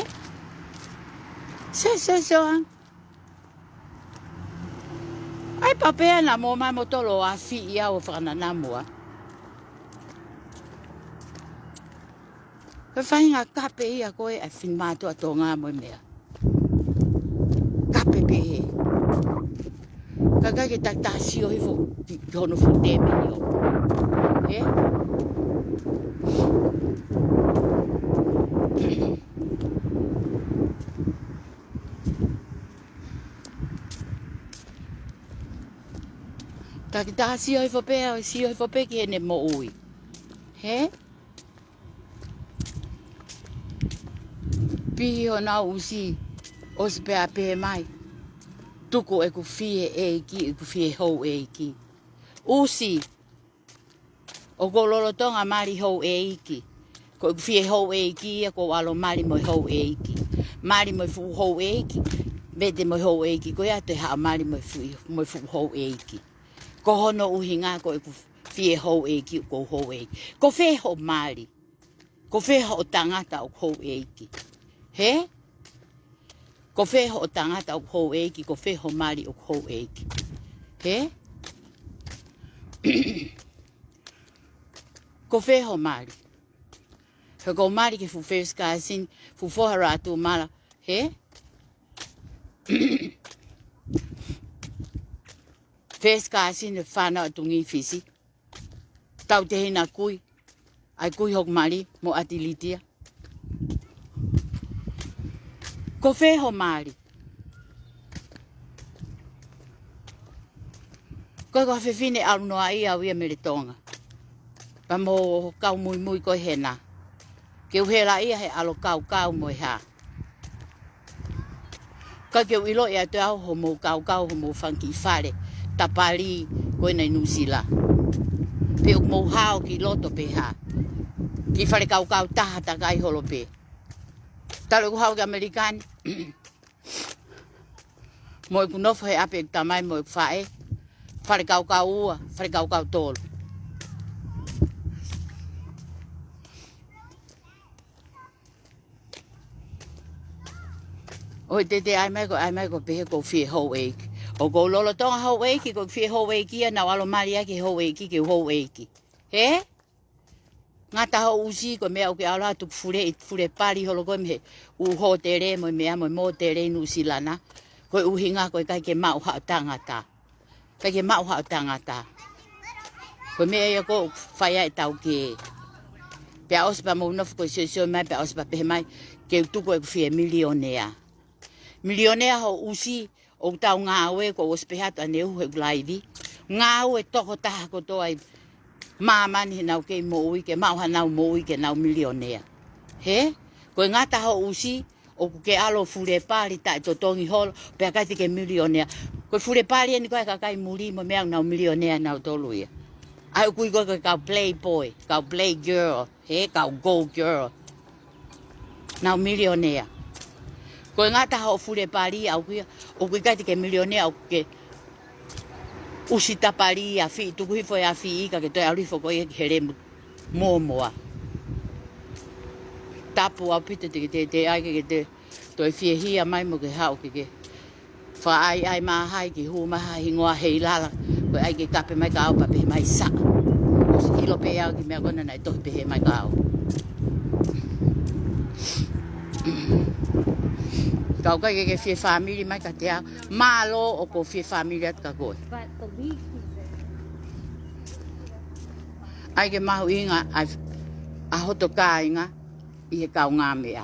Se, se, se, ʻoan. ʻAi pea pea naʻa mou mai moutolu ʻo afi ia ʻo fakananamu ā. Ko e faʻahinga kape ia ko ē ʻa e finemātuʻa Tonga mo e meʻa. Kape pē hē. Kae ʻikai ke takitaha sio hifo ki, ki hono fuʻu tēmeni ʻo. Hē? Takitaha sio hifo pē, ʻo sio hifo pē ki heʻene moʻui. Ē? Pihia honau ʻusi, ʻosi pea pehē mai, tuku ʻeku fie ʻeiki, ʻeku fie houʻeiki. ʻUsi, ʻoku ou lolotonga mali houʻeiki. Ko ʻeku fie houʻeiki ia, ʻoku ou ʻalu ʻo mali mo e houʻeiki. Mali mo e fuʻu houʻeiki. Vete mo e houʻeiki ko ia, toe haʻu ʻo mali mo e fuʻu, mo e fuʻu houʻeiki. Ko hono ʻuhinga ko ʻeku fie houʻeiki, ʻoku ou houʻeiki. Ko fē hoʻo mali? Ko fē hoʻo tangata ʻoku houʻeiki? Hē? Ko fē hoʻo tangata ʻoku houʻeiki? Ko fē hoʻo mali ʻoku houʻeiki? Hē? Ko fē hoʻo mali? He ko e mali ki he fuʻu first cousin, fuʻu foha Ratu Mala, hē? First cousin, fānau ʻa Tungī Fisi. Tautehina kui, ʻa e kui hoku mali, mo ʻAtilitia. Ko fē hoʻo mali? Ko e, ko e fefine ʻalu noa ia au ia mei Tonga. Pea mo kau muimui ko ē hena. Ke u hela ia he ʻalu ʻo kaukau mo e hā. Ka ke u ʻilo ia te au hoʻomou kaukau, hoʻomou fanga kiʻi fale tapali ko ena ʻi Nuʻusila. Pe ʻoku mou hao ki loto pe hā. Kiʻi fale kaukau taha takai holo pē. Talu ʻeku haʻu ki ʻAmelika ni. Mo ʻeku nofo he ʻapi ʻeku tamai mo ʻeku faʻē. Fale kaukau ua, fale kaukau tolu. ʻOi, te te ʻai mai ko, ʻai mai ko pehē ʻoku ou fie houʻeiki. ʻOku ou lolotonga houʻeiki, ko e fie houʻeiki ia, naʻa ku ʻalu ʻo mali ʻaki e houʻeiki, ke u houʻeiki. Hē? Ngata hoʻo ʻusi, ko e meʻa ʻoku ke ʻalu atu ʻo fule, fule pali holo ko ē mei he ʻū hōtele mo e meʻa mo e mōtele ʻi Nuʻusila na. Ko e ʻuhinga ko e ʻikai ke maʻu haʻo tangata. ʻIkai ke maʻu haʻo tangata. Ko e meʻa ia ʻoku fai ai ʻetau kē. Pea ʻosi pea mou nofo ko e siosio mai, pea ʻosi pea pehē mai, ke u tuku ʻeku fie milionea. Milionea hoʻo ʻusi, ʻoku tau ngāue, kuo ʻosi pehē atu ʻaneuhu he ʻeku laivi. Ngāue tokotaha kotoa ʻi māmani heʻenau kei moʻui, ke maʻu haʻanau moʻui ke nau milionea. Hē? Ko e ngata hoʻo ʻusi, ʻoku ke ʻalu ʻo fule pali taʻetotongi holo, pea ʻikai te ke milionea. Ko e fule pali eni ko ē ʻa e kakai muli mo e meʻa, nau milionea nautolu ia. ʻA ia ʻoku ui ko ē ko e kau playboy, kau playgirl, hē, kau go girl. Nau milionea. Ko e ngata hoʻo fule pali ʻaʻaku ia, ʻoku ʻikai te ke milionea, ʻoku ke ʻusi tapali ia, fī, tuku hifo e afi ka ke toe ʻalu hifo ko ia ki he lemu mōmoa. Tapu ʻaupito te ke te, te ʻai ke, ke te toe fiehia mai mo ke haʻu ke ke fakaʻaiʻai mai ha kiʻi hū mai ha hingoa he ʻi lala. Ko e ʻai ke kape mai kia au pea pehē mai sa. ʻOsi ʻilo pē au ki he meʻa ko ena naʻe tohi pehē mai kia au. Ka ʻoku ʻikai ke ke fie fāmili mai kiate au. Mālō ʻoku ou fie fāmili atu kia koe. But the week ʻAi ke mahuʻinga ʻa, ʻa hoto kāinga ʻi he kaungāmeʻa.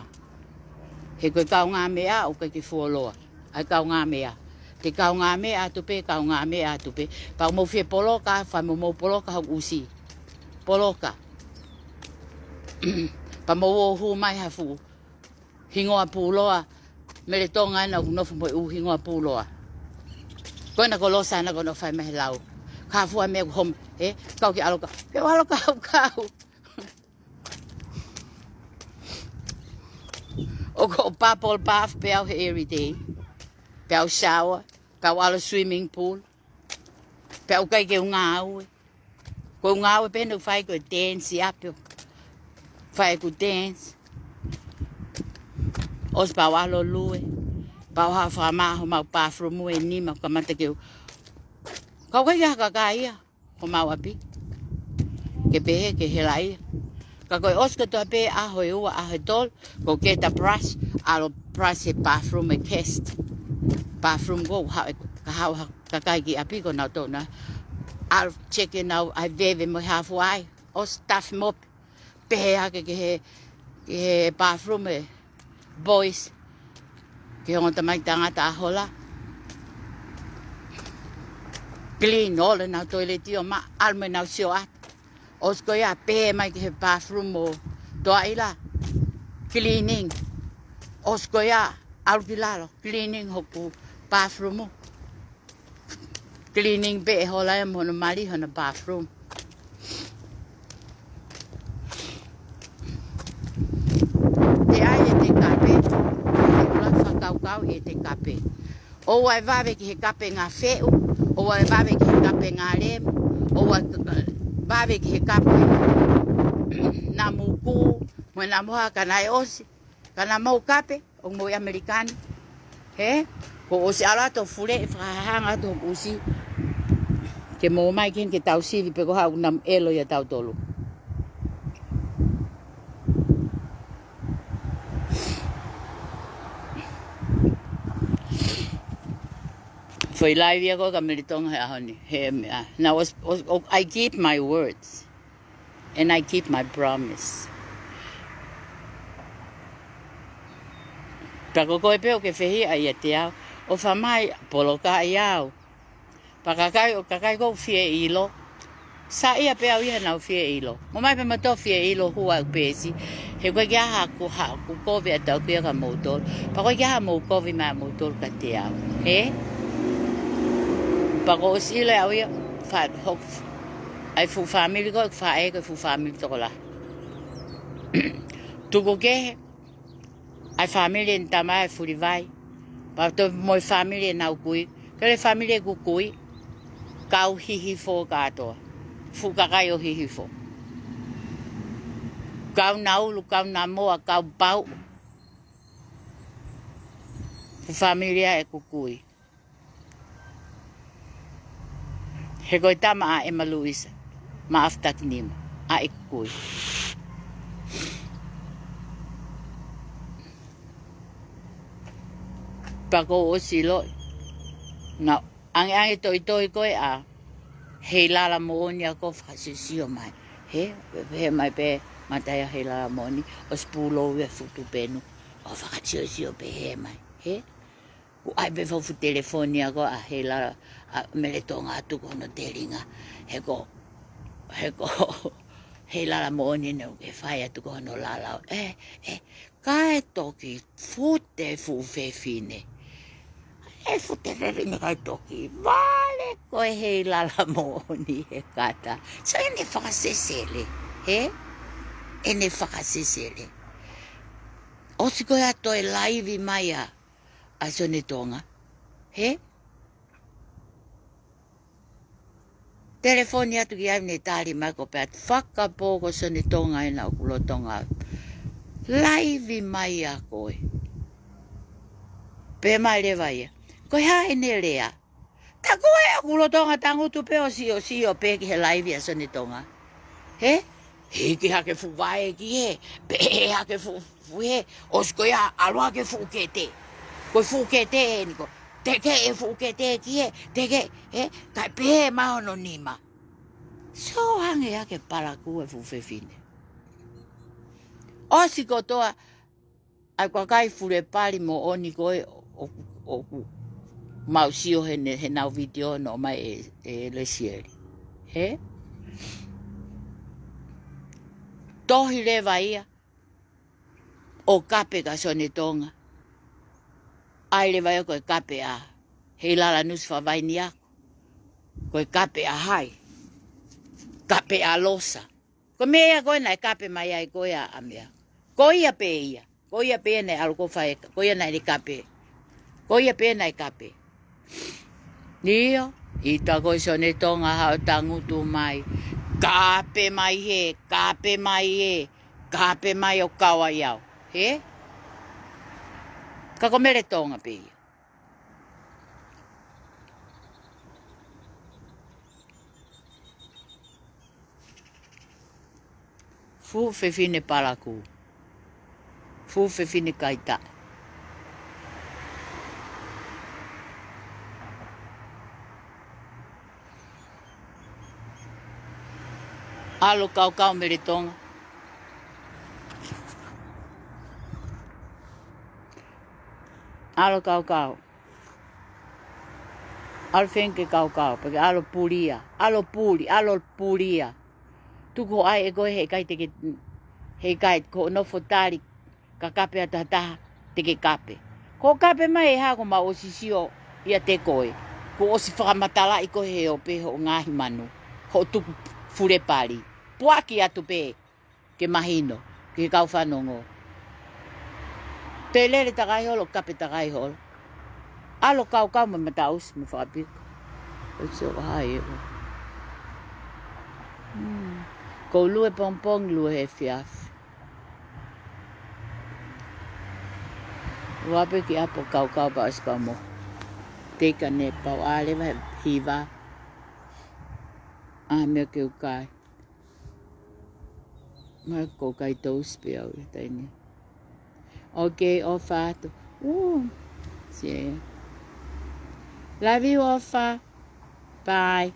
He ko e kaungāmeʻa ʻoku ʻikai ke fuoloa. ʻA e kaungāmeʻa. Te kaungāmeʻa atu pē, kaungāmeʻa atu pē. Pea ʻoku mou fie poloka, fai mo mou poloka hoku ʻusi. Poloka. Pea mou ō ʻo hū mai ha fuʻu hingoa pūloa, mele Tonga ena ʻoku nofo mo e ʻū hingoa pūloa. Ko ena ko Losa ena ko ena ʻoku fai mai he lau. Ka fua meʻa ʻoku hom, ē, kau ke ʻalu ka, ke ʻalu kaukau. ʻOku ou bubble bath pē au he everyday. Pea u shower, pea u ʻalu swimming pool. Pea ʻoku ʻikai ke u ngāue. Ko e ngāue pē ʻeni ʻoku fai ko e dance ʻi ʻapi ʻo fai ʻeku dance. ʻOsi pea u ʻalu ʻo lue. Pea u haʻu ʻo fakamaʻa homau bathroom ʻe nima, kamata ke u. Ka ʻoku ʻikai ke ha kakai ia homau ʻapi. Ke pehē, ke hela ia. Ka ko e ʻosi kotoa pē ʻaho ʻe ua, ʻaho ʻe tolu, ko e get a brush, ʻalu ʻo brush e bathroom e guest. Bathroom ko ē, haʻu e, ka haʻu ha kakai ki ʻapi ko nautolu na. ʻAlu ʻo check ʻenau ʻai veve mo e hā fua ai. ʻOsi tafi mop. Pehē hake ki he, ki he bathroom e boys. Ki he ongo tamaiki tangata ʻa hola. Clean ʻo ʻenau toilet ʻo maʻa, ʻalu mo ʻenau sio atu. ʻOsi ko ia pē mai ki he bathroom ʻo toa ila. Cleaning. ʻOsi ko ia ʻalu ki lalo. Cleaning hoku bathroom. Cleaning pē ʻe hola ia mo hono mali hono bathroom. Te ai e te kape, te ula fakakaukau e te kape. ʻOua ʻe vave ki he kape ngā feʻu, ʻoua ʻe vave ki he kape ngā lemu, ʻoua ʻe vave ki he kape nā muku, mo nā moha ka naʻe ʻosi, ka nā mau kape, ʻo mo i ʻAmelika ni. He, ko ʻosi ʻalu atu fule e fakahanga atu ʻosi. Ke mo mai ken ke tau sivi pe ko hau nam elo ia tau tolu. Foʻi live ia ko ka Mele Tonga he ʻaho ni. He, ah, now, I keep my words. And I keep my promise. Pea ko koe pē ʻoku ke fehiʻa ia te au. ʻO fa mai poloka ia au. Pea kakai, ʻo kakai ʻoku fie ʻilo. Sa ia pē au ia nau fie ʻilo. Mo mai pē mato fie ʻilo hua pesi. He ko e kia haku, haku kovi a tau kia ka moutolu. Pea ko e kia ha mou kovi mai moutolu ka te au. He? Pea ko ʻosi ʻilo au ia, fa, hok, ʻai fuʻu family ko, fa e ko fuʻu family tokolahi. Tuku kehe, ʻai family ʻe ni tamai ʻe Fulivai. Pea to mo e family ʻe nau kui. Kele family ʻeku kui. Kau Hihifo kātoa. Fuʻu kakai ʻo Hihifo. Kau Naulu, kau Namoa, kau Pau. Fuʻu family ʻa ʻeku kui. He ko e tama ʻa ʻEma Luisa, Maʻafutakinima, ʻa ʻeku kui. Pea ko ʻosi ʻilo, na angeange toitoi ko e ʻa, Heilala Moʻoni ʻa ko fakasisio mai. He, he mai pē, mataia Heilala Moʻoni, ʻosi pulou e futu penu, ʻo fakasisio pē he mai. He, ʻoku ʻai pē fau fuʻu telefoni ʻa ko ʻa Heilala, ʻa Mele Tonga atu ko hono telinga. He ko, he ko, Heilala Moʻoni ne ʻoku ke fai atu ko hono lala. ʻE, ʻe, kae toki fute fuʻu fefine. ʻE fute fefine kae toki. Vale ko e Heilala Moʻoni he kata. So ʻene fakasesele, he? ʻEne fakasesele. ʻOsi ko ia toe live mai ʻa ʻa Sone Tonga. He? Telefoni atu ki ai ne tali mai ko pea fakapō ko Sone Tonga ʻena ʻoku lolotonga. Live mai ʻa koe. Pea mai leva ia. Ko e hā ʻene lea? Ta ko e ʻoku lolotonga tangutu pē ʻo sio, sio pē ki he live ʻa Sone Tonga. He? Hiki hake fuʻu vae ki he. Pehē hake fuʻu, fuʻu he. ʻOsi ko ia ʻalu hake fuʻu kete. Ko e fuʻu kete ʻeni ko. Teke e fuʻu kete ki he. Teke, he? Kae pehē mai hono nima. So hangē hake palakū e fuʻu fefine. ʻOsi kotoa, ʻai ko e kakai fule pali moʻoni ko e ʻo, ʻo, ʻoku mau sio he ne, he nau vitiō no mai ʻe, ʻe Lesieli. He? Tohi leva ia ʻo kape ka Sone Tonga. ʻAi leva ia ko e kape ʻa Heilala Nusi Favaini ako. Ko e kape ʻa hai. Kape ʻa Losa. Ko e meʻa ia ko ē naʻe kape mai ai ko ia ʻa meʻa. Ko ia pē ia. Ko ia pē ia naʻe ʻalu ko fai. Ko ia naʻe kape. Ko ia pē ia naʻe kape. ʻIo, ʻita ko e Sone Tonga haʻo tangutu mai. Kape mai he, kape mai he, kape mai ʻo kau ai au. He? Ka ko Mele Tonga pē ia. Fuʻu fefine palakū. Fuʻu fefine kaitaʻa. ʻAlu kaukau Mele Tonga. ʻAlu kaukau. ʻAlu fenke kaukau, pea ke ʻalu pulia, ʻalu puli, ʻalu pulia. Tuku hoʻo ʻai ʻe koe, heʻikai te ke, heʻikai ko hoʻo nofo tali ka kape atu ha taha te ke kape. Ko e kape mai ē, hā, kuo mau ʻosi sio ʻiate koe. Kuo ʻosi fakamatalaʻi koe he ope hoʻo ngaahi manu, hoʻo tuku fule pali. Puaki atu pē ke mahino ki he kau fanongo. Toe lele takai holo, kape takai holo. ʻAlu ʻo kaukau mo e mataʻusi mo e fakapiko. ʻOsi ʻo hai ē. Hmm. Ko e lue pongipongi, lue he efiafi. Ua pē ki ʻapi ʻo kaukau pea ʻosi pea mo take a nap, pea u ʻā leva he hiva. ʻA e meʻa ke u kai. Mai ko kai toast pē au he taimi ni. Okay, ʻofa atu. Ooh, yeah. Love you, ʻofa. Bye.